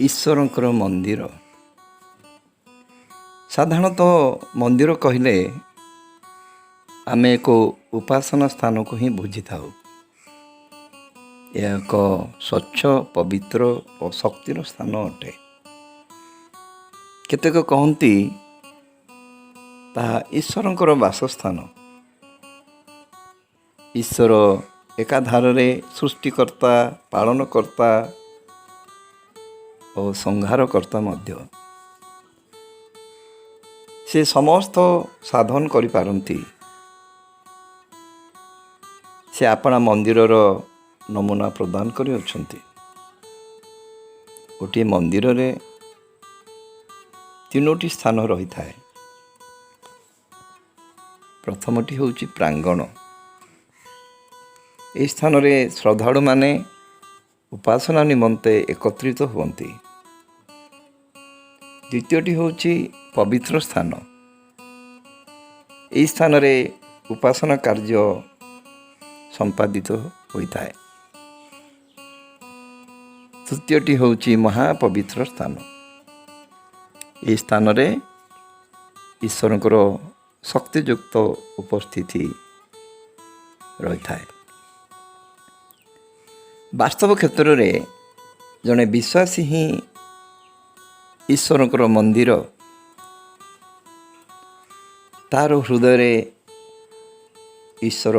ଈଶ୍ୱରଙ୍କର ମନ୍ଦିର। ସାଧାରଣତଃ ମନ୍ଦିର କହିଲେ ଆମେ ଏକ ଉପାସନା ସ୍ଥାନକୁ ହିଁ ବୁଝିଥାଉ। ଏହା ଏକ ସ୍ୱଚ୍ଛ, ପବିତ୍ର ଓ ଶକ୍ତିର ସ୍ଥାନ ଅଟେ। କେତେକ କହନ୍ତି, ତାହା ଈଶ୍ୱରଙ୍କର ବାସସ୍ଥାନ। ଈଶ୍ୱର ଏକାଧାରରେ ସୃଷ୍ଟିକର୍ତ୍ତା, ପାଳନକର୍ତ୍ତା ଓ ସଂହାରକର୍ତ୍ତା ମଧ୍ୟ। ସେ ସମସ୍ତ ସାଧନ କରିପାରନ୍ତି। ସେ ଆପଣା ମନ୍ଦିରର ନମୁନା ପ୍ରଦାନ କରିଅଛନ୍ତି। ଗୋଟିଏ ମନ୍ଦିରରେ ତିନୋଟି ସ୍ଥାନ ରହିଥାଏ। ପ୍ରଥମଟି ହେଉଛି ପ୍ରାଙ୍ଗଣ। ଏହି ସ୍ଥାନରେ ଶ୍ରଦ୍ଧାଳୁମାନେ ଉପାସନା ନିମନ୍ତେ ଏକତ୍ରିତ ହୁଅନ୍ତି। ଦ୍ୱିତୀୟଟି ହେଉଛି ପବିତ୍ର ସ୍ଥାନ। ଏହି ସ୍ଥାନରେ ଉପାସନା କାର୍ଯ୍ୟ ସମ୍ପାଦିତ ହୋଇଥାଏ। ତୃତୀୟଟି ହେଉଛି ମହାପବିତ୍ର ସ୍ଥାନ। ଏହି ସ୍ଥାନରେ ଈଶ୍ୱରଙ୍କର ଶକ୍ତିଯୁକ୍ତ ଉପସ୍ଥିତି ରହିଥାଏ। ବାସ୍ତବ କ୍ଷେତ୍ରରେ ଜଣେ ବିଶ୍ୱାସୀ ହିଁ ଈଶ୍ୱରଙ୍କର ମନ୍ଦିର। ତାର ହୃଦୟରେ ଈଶ୍ୱର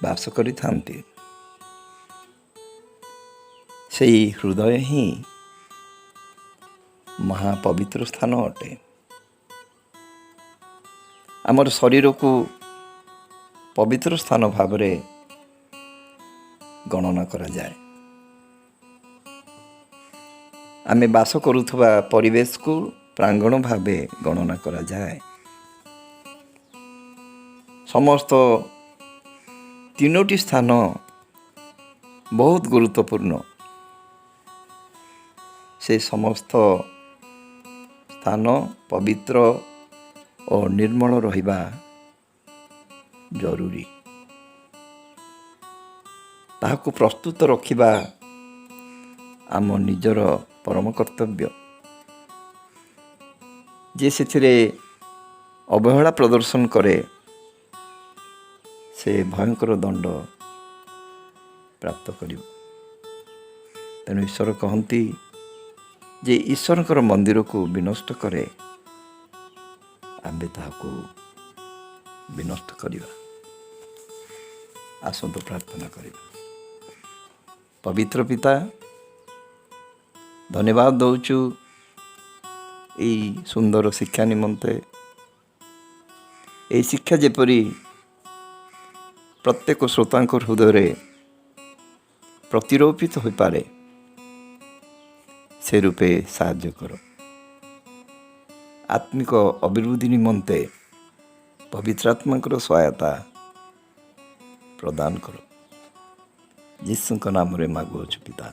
ବାସ କରିଥାନ୍ତି। ସେଇ ହୃଦୟ ହିଁ ମହାପବିତ୍ର ସ୍ଥାନ ଅଟେ। ଆମର ଶରୀରକୁ ପବିତ୍ର ସ୍ଥାନ ଭାବରେ ଗଣନା କରାଯାଏ। ଆମେ ବାସ କରୁଥିବା ପରିବେଶକୁ ପ୍ରାଙ୍ଗଣ ଭାବେ ଗଣନା କରାଯାଏ। ସମସ୍ତ ତିନୋଟି ସ୍ଥାନ ବହୁତ ଗୁରୁତ୍ୱପୂର୍ଣ୍ଣ। ସେ ସମସ୍ତ ସ୍ଥାନ ପବିତ୍ର ଓ ନିର୍ମଳ ରହିବା ଜରୁରୀ। ତାହାକୁ ପ୍ରସ୍ତୁତ ରଖିବା ଆମ ନିଜର ପରମ କର୍ତ୍ତବ୍ୟ। ଯିଏ ସେଥିରେ ଅବହେଳା ପ୍ରଦର୍ଶନ କରେ, ସେ ଭୟଙ୍କର ଦଣ୍ଡ ପ୍ରାପ୍ତ କରିବ। ତେଣୁ ଈଶ୍ୱର କହନ୍ତି ଯେ ଈଶ୍ୱରଙ୍କର ମନ୍ଦିରକୁ ବିନଷ୍ଟ କରେ, ଆମ୍ଭେ ତାହାକୁ ବିନଷ୍ଟ କରିବା। ଆସନ୍ତୁ ପ୍ରାର୍ଥନା କରିବା। ପବିତ୍ର ପିତା, ଧନ୍ୟବାଦ ଦେଉଛୁ ଏଇ ସୁନ୍ଦର ଶିକ୍ଷା ନିମନ୍ତେ। ଏହି ଶିକ୍ଷା ଯେପରି ପ୍ରତ୍ୟେକ ଶ୍ରୋତାଙ୍କ ହୃଦୟରେ ପ୍ରତିରୋପିତ ହୋଇପାରେ, ସେ ରୂପେ ସାହାଯ୍ୟ କର। ଆତ୍ମିକ ଅଭିବୃଦ୍ଧି ନିମନ୍ତେ ପବିତ୍ର ଆତ୍ମାଙ୍କର ସହାୟତା ପ୍ରଦାନ କର। ଯୀଶୁଙ୍କ ନାମରେ ମାଗୁଅଛୁ ପିତା।